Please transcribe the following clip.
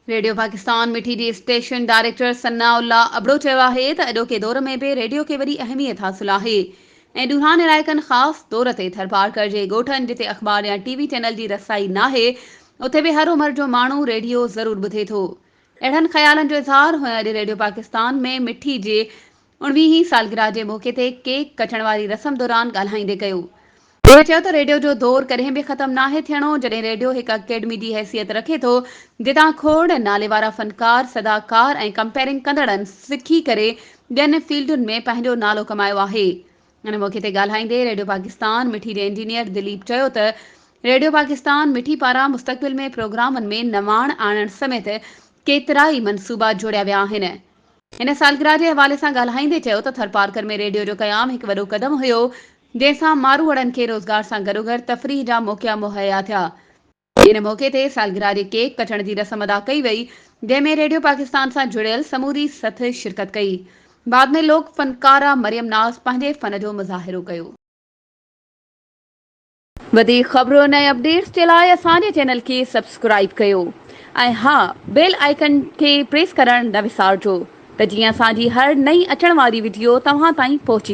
Radio Pakistan مٺي جي station director ثناء الله ابڙو چيو آهي ته اڄوڪي دور ۾ به ريڊيو کي وڏي اهميت حاصل آهي ۽ ڏورانهن علائقن خاص طور تي ٿرپارڪر جي ڳوٺن جتي اخبار يا ٽي وي چينل جي رسائي ناهي اتي به هر عمر جو ماڻهو ريڊيو ضرور ٻڌي ٿو. اهڙن خيالن جو اظهار هن اڄ ريڊيو پاڪستان ۾ مٺي جي اڻويهين سالگرهه جي موقعي تي ڪيڪ ڪٽڻ واري رسم دوران ڳالهائيندي ڪيو. هن چيو ته ريڊيو جو دور ڪڏهن به ختم ناهي ٿيڻو، جڏهن ريڊيو هڪ اڪيڊمي جي حيثيت رکي ٿو، جتان کوڙ ناليوارا فنڪار، صداڪار ۽ ڪمپيئرنگ ڪندڙن سکي ڪري ٻين فيلڊن ۾ پنهنجو نالو ڪمايو آهي. ان موقعي تي ڳالهائيندي ريڊيو پاڪستان مٺي جي انجنيئر دليپ چيو ته ريڊيو پاڪستان مٺي پاران مستقبل ۾ پروگرامن ۾ نواڻ آڻڻ سميت ڪيترائي منصوبا جوڙيا ويا آهن. هن سالگرهه جي حوالي سان ڳالهائيندي چيو ته ٿرپارڪر ۾ ريڊيو جو قيام هڪ وڏو قدم هيو، جنهن سان ماروئڙن کي روزگار سان گڏوگڏ تفريح جا موقعا مهيا ٿيا. ان موقعي تي سالگرهه جي ڪيڪ ڪٽڻ جي رسم ادا ڪئي وئي، جنهن ۾ ريڊيو پاڪستان سان جڙيل سموري سٿ شرڪت ڪئي. بعد ۾ لوڪ فنڪاره مريم ناز پنهنجي فن جو مظاهرو ڪيو. وڌيڪ خبرن ۽ اپڊيٽس جي لاء اسان جي چينل کي سبسڪرائيب ڪيو ۽ ها بيل آئيڪن کي پريس ڪرڻ نه وسارجو ته جيئن اسان جي هر نئين اچڻ واري وڊيو توهان تائين پهچي.